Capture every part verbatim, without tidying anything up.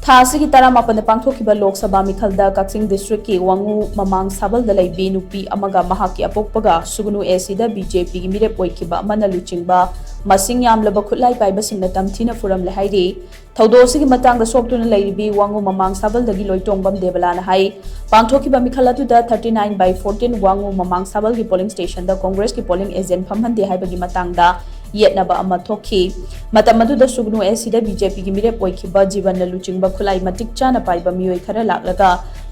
ꯊꯥ ꯑꯁꯤꯒꯤ ꯇꯔꯥꯃꯥꯄꯟꯗ ꯄꯥꯡꯊꯣꯛꯈꯤꯕ ꯂꯣꯛ ꯁꯚꯥ ꯃꯤꯈꯜꯗ ꯀꯛꯆꯤꯡ ꯗꯤꯁꯇ꯭ꯔꯤꯛꯀꯤ ꯋꯥꯉꯨ ꯃꯃꯥꯡ ꯁꯥꯕꯜꯗ ꯂꯩꯕꯤ ꯅꯨꯄꯤ ꯑꯃꯒ ꯃꯍꯥꯛꯀꯤ ꯑꯄꯣꯛꯄꯒ ꯁꯨꯒꯅꯨ ꯑꯦ ꯁꯤꯗ ꯕꯤ ꯖꯦ ꯄꯤꯒꯤ ꯃꯤꯔꯦꯞ ꯑꯣꯏꯈꯤꯕ ꯑꯃꯅ ꯂꯨꯆꯤꯡꯕ ꯃꯁꯤꯡ ꯌꯥꯝꯂꯕ ꯈꯨꯠꯂꯥꯏ ꯄꯥꯏꯕꯁꯤꯡꯅ ꯇꯝꯊꯤꯅ ꯐꯨꯔꯝꯂꯦ ꯍꯥꯏꯔꯤ꯫ ꯊꯧꯗꯣꯛ ꯑꯁꯤꯒꯤ ꯃꯇꯥꯡꯗ ꯁꯣꯛꯇꯨꯅ ꯂꯩꯔꯤꯕꯤ ꯋꯥꯉꯨ ꯃꯃꯥꯡ ꯁꯥꯕꯜꯗꯒꯤ ꯂꯣꯏꯇꯣꯡꯕꯝ ꯗꯦꯕꯂꯥꯅ ꯍꯥꯏ, ꯄꯥꯡꯊꯣꯛꯈꯤꯕ ꯃꯤꯈꯜ ꯑꯗꯨꯗ thirty nine by fourteen ꯋꯥꯉꯨ ꯃꯃꯥꯡ ꯁꯥꯕꯜꯒꯤ ꯄꯣꯂꯤꯡ ꯁ꯭ꯇꯦꯁꯟꯗ ꯀꯣꯡꯒ꯭ꯔꯦꯁꯀꯤ ꯄꯣꯂꯤꯡ ꯑꯦꯖꯦꯟ ꯐꯝꯍꯟꯗꯦ ꯍꯥꯏꯕꯒꯤ ꯃꯇꯥꯡꯗ ꯌꯦꯠꯅꯕ ꯑꯃ ꯊꯣꯛꯈꯤ꯫ ꯃꯇꯝ ꯑꯗꯨꯗ ꯁꯨꯒꯅꯨ ꯑꯦ ꯁꯤꯗ ꯕꯤ ꯖꯦ ꯄꯤꯒꯤ ꯃꯤꯔꯦꯞ ꯑꯣꯏꯈꯤꯕ ꯖꯤꯕꯟꯅ ꯂꯨꯆꯤꯡꯕ ꯈꯨꯠꯂꯥꯏ ꯃꯇꯤꯛ ꯆꯥꯅ ꯄꯥꯏꯕ ꯃꯤꯑꯣꯏ ꯈꯔ ꯂꯥꯛꯂꯒ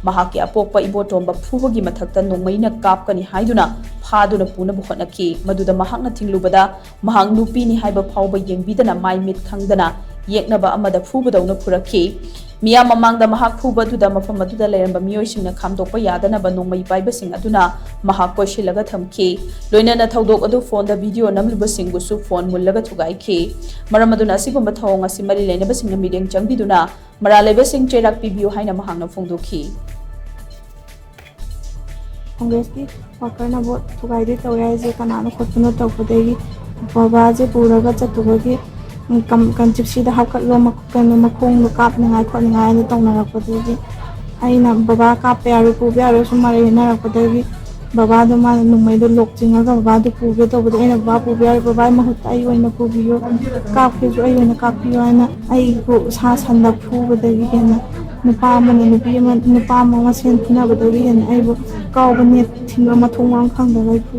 ꯃꯍꯥꯛꯀꯤ ꯑꯄꯣꯛꯄ ꯏꯕꯣꯇꯣꯝꯕ ꯐꯨꯕꯒꯤ ꯃꯊꯛꯇ ꯅꯣꯡꯃꯩꯅ ꯀꯥꯞꯀꯅꯤ ꯍꯥꯏꯗꯨꯅ ꯐꯥꯗꯨꯅ ꯄꯨꯅꯕ ꯍꯣꯠꯅꯈꯤ꯫ ꯃꯗꯨꯗ ꯃꯍꯥꯛꯅ ꯊꯤꯡꯂꯨꯕꯗ ꯃꯍꯥꯛ ꯅꯨꯄꯤꯅꯤ ꯍꯥꯏꯕ ꯐꯥꯎꯕ ꯌꯦꯡꯕꯤꯗꯅ ꯃꯥꯏ ꯃꯤꯠ ꯈꯪꯗꯅ ꯌꯦꯛꯅꯕ ꯑꯃꯗ ꯐꯨꯕꯗꯧꯅ ꯐꯨꯔꯛꯈꯤ꯫ ꯃꯤꯌꯥꯝ ꯃꯃꯥꯡꯗ ꯃꯍꯥꯛ ꯐꯨꯕ ꯑꯗꯨꯗ ꯃꯐꯝ ꯑꯗꯨꯗ ꯂꯩꯔꯝꯕ ꯃꯤꯑꯣꯏꯁꯤꯡꯅ ꯈꯥꯝꯗꯣꯛꯄ ꯌꯥꯗꯅꯕ ꯅꯣꯡꯃꯩ ꯄꯥꯏꯕꯁꯤꯡ ꯑꯗꯨꯅ ꯃꯍꯥꯛ ꯀꯣꯏꯁꯤꯜꯂꯒ ꯊꯝꯈꯤ꯫ ꯂꯣꯏꯅꯅ ꯊꯧꯗꯣꯛ ꯑꯗꯨ ꯐꯣꯟꯗ ꯚꯤꯗꯤꯑꯣ ꯅꯝꯂꯤꯕꯁꯤꯡꯕꯨꯁꯨ ꯐꯣꯟ ꯃꯨꯜꯂꯒ ꯊꯨꯒꯥꯏꯈꯤ꯫ ꯃꯔꯝ ꯑꯗꯨꯅ ꯑꯁꯤꯒꯨꯝꯕ ꯊꯧꯑꯣꯡ ꯑꯁꯤ ꯃꯔꯤ ꯂꯩꯅꯕꯁꯤꯡꯅ ꯃꯤꯠꯌꯦꯡ ꯆꯪꯕꯤꯗꯨꯅ ꯃꯔꯥꯜ ꯂꯩꯕꯁꯤꯡ ꯆꯩꯔꯥꯛ ꯄꯤꯕꯤꯌꯨ ꯍꯥꯏꯅ ꯃꯍꯥꯛꯅ ꯐꯣꯡꯗꯣꯛꯈꯤ꯫ ꯀꯣꯡꯒ꯭ꯔꯦꯁꯀꯤ ꯋꯥꯀꯔꯅ ꯚꯣꯠ ꯊꯨꯒꯥꯏꯗꯦ ꯇꯧꯋꯦ ꯍꯥꯏꯁꯦ ꯀꯅꯥꯅ ꯈꯣꯠꯄꯅꯣ ꯇꯧꯔꯛꯄꯗꯒꯤ ꯕꯕꯥꯁꯦ ꯄꯨꯔꯒ ꯆꯠꯇꯨꯕꯒꯤ ꯀꯝ-, ꯀꯟ-, ꯖꯤꯞꯁꯤꯗ ꯍꯥꯞꯀꯠꯂꯣ, ꯃ-, ꯀꯩꯅꯣ, ꯃꯈꯣꯡꯗꯣ ꯀꯥꯞꯅꯤꯡꯉꯥꯏ ꯈꯣꯠꯅꯤꯡꯉꯥꯏꯅ ꯇꯧꯅꯔꯛꯄꯗꯒꯤ ꯑꯩꯅ ꯕꯕꯥ ꯀꯥꯞꯄ ꯌꯥꯔꯣꯏ, ꯄꯨꯕ ꯌꯥꯔꯣꯏ ꯁꯨꯝ ꯃꯔꯩ ꯌꯦꯠꯅꯔꯛꯄꯗꯒꯤ ꯕꯕꯥꯗꯣ ꯃꯥꯅ ꯅꯣꯡꯃꯩꯗꯣ ꯂꯣꯛ ꯆꯤꯡꯉꯒ ꯕꯕꯥꯗꯣ ꯄꯨꯒꯦ ꯇꯧꯕꯗ ꯑꯩꯅ ꯕꯕꯥ ꯄꯨꯕ ꯌꯥꯔꯣꯏ, ꯕꯕꯥꯒꯤ ꯃꯍꯨꯠꯇ ꯑꯩ ꯑꯣꯏꯅ ꯄꯨꯕꯤꯌꯨ, ꯀꯥꯞꯀꯦꯁꯨ ꯑꯩ ꯑꯣꯏꯅ ꯀꯥꯞꯄꯤꯌꯨ ꯍꯥꯏꯅ ꯑꯩꯕꯨ ꯁꯥ ꯁꯟꯗ ꯐꯨꯕꯗꯒꯤ ꯍꯦꯟꯅ ꯅꯨꯄꯥ ꯑꯃꯅ ꯅꯨꯄꯤ ꯑꯃ, ꯅꯨꯄꯥ ꯑꯃ ꯃꯁꯦꯟ ꯐꯨꯅꯕꯗꯒꯤ ꯍꯦꯟꯅ ꯑꯩꯕꯨ ꯀꯥꯎꯕ ꯅꯦꯠ ꯊꯤꯡꯕ ꯃꯊꯣꯡ ꯃꯔꯝ ꯈꯪꯗꯕ ꯑꯩꯕꯨ꯫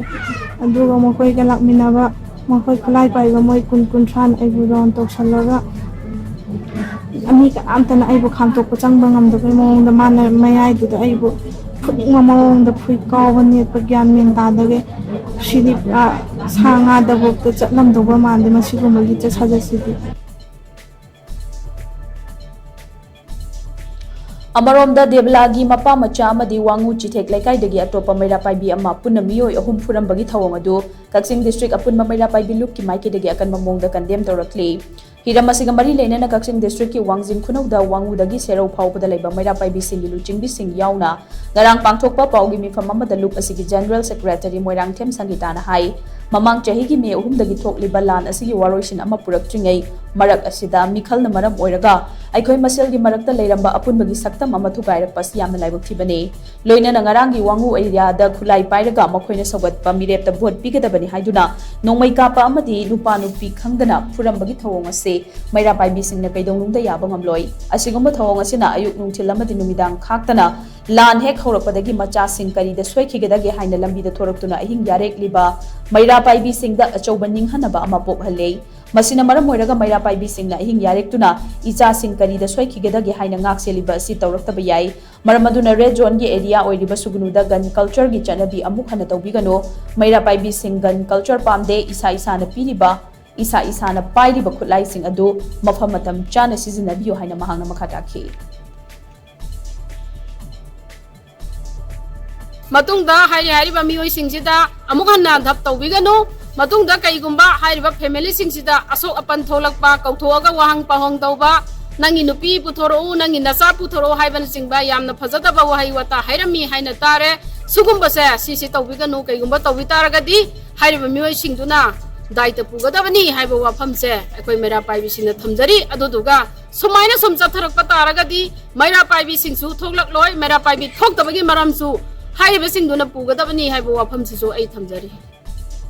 ꯑꯗꯨꯒ ꯃꯈꯣꯏꯒ ꯂꯥꯛꯃꯤꯟꯅꯕ ꯃꯈꯣꯏ ꯈꯨꯠꯂꯥꯏ ꯄꯥꯏꯕ ꯃꯣꯏ ꯀꯨꯟ ꯀꯨꯟꯊ꯭ꯔꯥꯅ ꯑꯩꯕꯨ ꯔꯥꯎꯟ ꯇꯧꯁꯜꯂꯒ ꯃꯤ ꯀꯅꯥꯝꯇꯅ ꯑꯩꯕꯨ ꯈꯥꯝꯇꯣꯛꯄ ꯆꯪꯕ ꯉꯝꯗꯕꯒꯤ ꯃꯑꯣꯡꯗ ꯃꯥꯅ ꯃꯌꯥꯏꯗꯨꯗ ꯑꯩꯕꯨ ꯐꯨꯅꯤꯡꯕ ꯃꯑꯣꯡꯗ ꯐꯨꯏ, ꯀꯥꯎꯕ ꯅꯦꯠꯄ ꯒ꯭ꯌꯥꯟ ꯃꯦꯟ ꯇꯥꯗꯒꯩ꯫ ꯁꯤꯗꯤ ꯄꯨꯔꯥ ꯁꯥ ꯉꯥꯗꯐꯥꯎꯗ ꯆꯠꯂꯝꯗꯧꯕ ꯃꯥꯟꯗꯦ ꯃꯁꯤꯒꯨꯝꯕ ꯂꯤꯆꯠ ꯁꯥꯖꯠꯁꯤꯗꯤ꯫ ꯑꯃꯔꯣꯝꯗ ꯗꯦꯕꯂꯥꯒꯤ ꯃꯄꯥ ꯃꯆꯥ ꯑꯃꯗꯤ ꯋꯥꯉꯨ ꯆꯤꯊꯦꯛ ꯂꯩꯀꯥꯏꯗꯒꯤ ꯑꯇꯣꯞꯄ ꯃꯩꯔꯥ ꯄꯥꯏꯕꯤ ꯑꯃ ꯄꯨꯟꯅ ꯃꯤꯑꯣꯏ ꯑꯍꯨꯝ ꯐꯨꯔꯝꯕꯒꯤ ꯊꯧꯑꯣꯡ ꯑꯗꯨ ꯀꯛꯆꯤꯡ ꯗꯤꯁꯇ꯭ꯔꯤꯛ ꯑꯄꯨꯟꯕ ꯃꯩꯔꯥ ꯄꯥꯏꯕꯤ ꯂꯨꯞꯀꯤ ꯃꯥꯏꯀꯩꯗꯒꯤ ꯑꯀꯟꯕ ꯃꯑꯣꯡꯗ ꯀꯟꯗꯦꯝ ꯇꯧꯔꯛꯂꯤ꯫ ꯍꯤꯔꯝ ꯑꯁꯤꯒ ꯃꯔꯤ ꯂꯩꯅꯅ ꯀꯛꯆꯤꯡ ꯗꯤꯁꯇ꯭ꯔꯤꯛꯀꯤ ꯋꯥꯡꯖꯤꯡ ꯈꯨꯅꯧꯗ ꯋꯥꯉꯨꯗꯒꯤ ꯁꯦꯔꯧ ꯐꯥꯎꯕꯗ ꯂꯩꯕ ꯃꯩꯔꯥ ꯄꯥꯏꯕꯤꯁꯤꯡꯒꯤ ꯂꯨꯆꯤꯡꯕꯤꯁꯤꯡ ꯌꯥꯎꯅ ꯉꯔꯥꯡ ꯄꯥꯡꯊꯣꯛꯄ ꯄꯥꯎꯒꯤ ꯃꯤꯐꯝ ꯑꯃꯗ ꯂꯨꯞ ꯑꯁꯤꯒꯤ ꯖꯦꯅꯔꯦꯜ ꯁꯦꯀ꯭ꯔꯦꯇꯔꯤ ꯃꯣꯏꯔꯥꯡꯊꯦꯝ ꯁꯪꯒꯤꯇꯥꯅ ꯍꯥꯏ, ꯃꯃꯥꯡ ꯆꯍꯤꯒꯤ ꯃꯦ ꯑꯍꯨꯝꯗꯒꯤ ꯊꯣꯛꯂꯤꯕ ꯂꯥꯟ ꯑꯁꯤꯒꯤ ꯋꯥꯔꯣꯏꯁꯤꯟ ꯑꯃ ꯄꯨꯔꯛꯇ꯭ꯔꯤꯉꯩ ꯃꯔꯛ ꯑꯁꯤꯗ ꯃꯤꯈꯜꯅ ꯃꯔꯝ ꯑꯣꯏꯔꯒ ꯑꯩꯈꯣꯏ ꯃꯁꯦꯜꯒꯤ ꯃꯔꯛꯇ ꯂꯩꯔꯝꯕ ꯑꯄꯨꯟꯕꯒꯤ ꯁꯛꯇꯝ ꯑꯃ ꯊꯨꯒꯥꯏꯔꯛꯄ ꯑꯁꯤ ꯌꯥꯝꯅ ꯂꯥꯏꯕꯛ ꯊꯤꯕꯅꯤ꯫ ꯂꯣꯏꯅꯅ ꯉꯔꯥꯡꯒꯤ ꯋꯥꯉꯨ ꯑꯦꯔꯤꯌꯥꯗ ꯈꯨꯠꯂꯥꯏ ꯄꯥꯏꯔꯒ ꯃꯈꯣꯏꯅ ꯁꯧꯒꯠꯄ ꯃꯤꯔꯦꯞꯇ ꯚꯣꯠ ꯄꯤꯒꯗꯕꯅꯤ ꯍꯥꯏꯗꯨꯅ ꯅꯣꯡꯃꯩ ꯀꯥꯞꯄ ꯑꯃꯗꯤ ꯅꯨꯄꯥ ꯅꯨꯄꯤ ꯈꯪꯗꯅ ꯐꯨꯔꯝꯕꯒꯤ ꯊꯧꯑꯣꯡ ꯑꯁꯤ ꯃꯩꯔꯥ ꯄꯥꯏꯕꯤꯁꯤꯡꯅ ꯀꯩꯗꯧꯅꯨꯡꯗ ꯌꯥꯕ ꯉꯝꯂꯣꯏ꯫ ꯑꯁꯤꯒꯨꯝꯕ ꯊꯧꯑꯣꯡ ꯑꯁꯤꯅ ꯑꯌꯨꯛ ꯅꯨꯡꯊꯤꯜ ꯑꯃꯗꯤ ꯅꯨꯃꯤꯗꯥꯡ ꯈꯥꯛꯇꯅ ꯂꯥꯟ ꯍꯦꯛ ꯍꯧꯔꯛꯄꯗꯒꯤ ꯃꯆꯥꯁꯤꯡ ꯀꯔꯤꯗ ꯁꯣꯏꯈꯤꯒꯗꯒꯦ ꯍꯥꯏꯅ ꯂꯝꯕꯤꯗ ꯊꯣꯔꯛꯇꯨꯅ ꯑꯍꯤꯡ ꯌꯥꯔꯦꯛꯂꯤꯕ ꯃꯩꯔꯥ ꯄꯥꯏꯕꯤꯁꯤꯡꯗ ꯑꯆꯧꯕ ꯅꯤꯡꯍꯟꯅꯕ ꯑꯃ ꯄꯣꯛꯍꯜꯂꯦ꯫ ꯃꯁꯤꯅ ꯃꯔꯝ ꯑꯣꯏꯔꯒ ꯃꯩꯔꯥ ꯄꯥꯏꯕꯤꯁꯤꯡꯅ ꯑꯍꯤꯡ ꯌꯥꯔꯦꯛꯇꯨꯅ ꯏꯆꯥꯁꯤꯡ ꯀꯔꯤꯗ ꯁꯣꯏꯈꯤꯒꯗꯒꯦ ꯍꯥꯏꯅ ꯉꯥꯛ ꯁꯦꯜꯂꯤꯕ ꯑꯁꯤ ꯇꯧꯔꯛꯇꯕ ꯌꯥꯏ꯫ ꯃꯔꯝ ꯑꯗꯨꯅ ꯔꯦꯗ ꯖꯣꯟꯒꯤ ꯑꯦꯔꯤꯌꯥ ꯑꯣꯏꯔꯤꯕ ꯁꯨꯒꯅꯨꯗ ꯒꯟ ꯀꯜꯆꯔꯒꯤ ꯆꯠꯅꯕꯤ ꯑꯃꯨꯛ ꯍꯟꯅ ꯇꯧꯕꯤꯒꯅꯨ꯫ ꯃꯩꯔꯥ ꯄꯥꯏꯕꯤꯁꯤꯡ ꯒꯟ ꯀꯜꯆꯔ ꯄꯥꯝꯗꯦ꯫ ꯏꯁꯥ ꯏꯁꯥꯅ ꯄꯤꯔꯤꯕ, ꯏꯁꯥ ꯏꯁꯥꯅ ꯄꯥꯏꯔꯤꯕ ꯈꯨꯠꯂꯥꯏꯁꯤꯡ ꯑꯗꯨ ꯃꯐꯝ ꯃꯇꯝ ꯆꯥꯅ ꯁꯤꯖꯤꯟꯅꯕꯤꯌꯨ ꯍꯥꯏꯅ ꯃꯍꯥꯛꯅ ꯃꯈꯥ ꯇꯥꯈꯤ꯫ ꯃꯇꯨꯡꯗ ꯍꯥꯏꯔꯤ ꯍꯥꯏꯔꯤꯕ ꯃꯤꯑꯣꯏꯁꯤꯡꯁꯤꯗ ꯑꯃꯨꯛ ꯍꯟꯅ ꯙꯞ ꯇꯧꯕꯤꯒꯅꯨ꯫ ꯃꯇꯨꯡꯗ ꯀꯩꯒꯨꯝꯕ ꯍꯥꯏꯔꯤꯕ ꯐꯦꯃꯤꯂꯤꯁꯤꯡꯁꯤꯗ ꯑꯁꯣꯛ ꯑꯄꯟ ꯊꯣꯛꯂꯛꯄ, ꯀꯧꯊꯣꯛꯑꯒ ꯋꯥꯍꯪ ꯄꯥꯎꯍꯪ ꯇꯧꯕ, "ꯅꯪꯒꯤ ꯅꯨꯄꯤ ꯄꯨꯊꯣꯔꯛꯎ, ꯅꯪꯒꯤ ꯅꯆꯥ ꯄꯨꯊꯣꯔꯛꯎ" ꯍꯥꯏꯕꯅꯆꯤꯡꯕ ꯌꯥꯝꯅ ꯐꯖꯗꯕ ꯋꯥꯍꯩ ꯋꯥꯇꯥ ꯍꯥꯏꯔꯝꯃꯤ ꯍꯥꯏꯅ ꯇꯥꯔꯦ꯫ ꯁꯤꯒꯨꯝꯕꯁꯦ ꯁꯤꯁꯤ ꯇꯧꯕꯤꯒꯅꯨ꯫ ꯀꯩꯒꯨꯝꯕ ꯇꯧꯕꯤ ꯇꯥꯔꯒꯗꯤ ꯍꯥꯏꯔꯤꯕ ꯃꯤꯑꯣꯏꯁꯤꯡꯗꯨꯅ ꯗꯥꯏꯇ ꯄꯨꯒꯗꯕꯅꯤ ꯍꯥꯏꯕ ꯋꯥꯐꯝꯁꯦ ꯑꯩꯈꯣꯏ ꯃꯩꯔꯥ ꯄꯥꯏꯕꯤꯁꯤꯡꯅ ꯊꯝꯖꯔꯤ꯫ ꯑꯗꯨꯗꯨꯒ ꯁꯨꯃꯥꯏꯅ ꯁꯨꯝ ꯆꯠꯊꯔꯛꯄ ꯇꯥꯔꯒꯗꯤ ꯃꯩꯔꯥ ꯄꯥꯏꯕꯤꯁꯤꯡꯁꯨ ꯊꯣꯛꯂꯛꯂꯣꯏ꯫ ꯃꯩꯔꯥ ꯄꯥꯏꯕꯤ ꯊꯣꯛꯇꯕꯒꯤ ꯃꯔꯝꯁꯨ ꯍꯥꯏꯔꯤꯕꯁꯤꯡꯗꯨꯅ ꯄꯨꯒꯗꯕꯅꯤ ꯍꯥꯏꯕ ꯋꯥꯐꯝꯁꯤꯁꯨ ꯑꯩ ꯊꯝꯖꯔꯤ꯫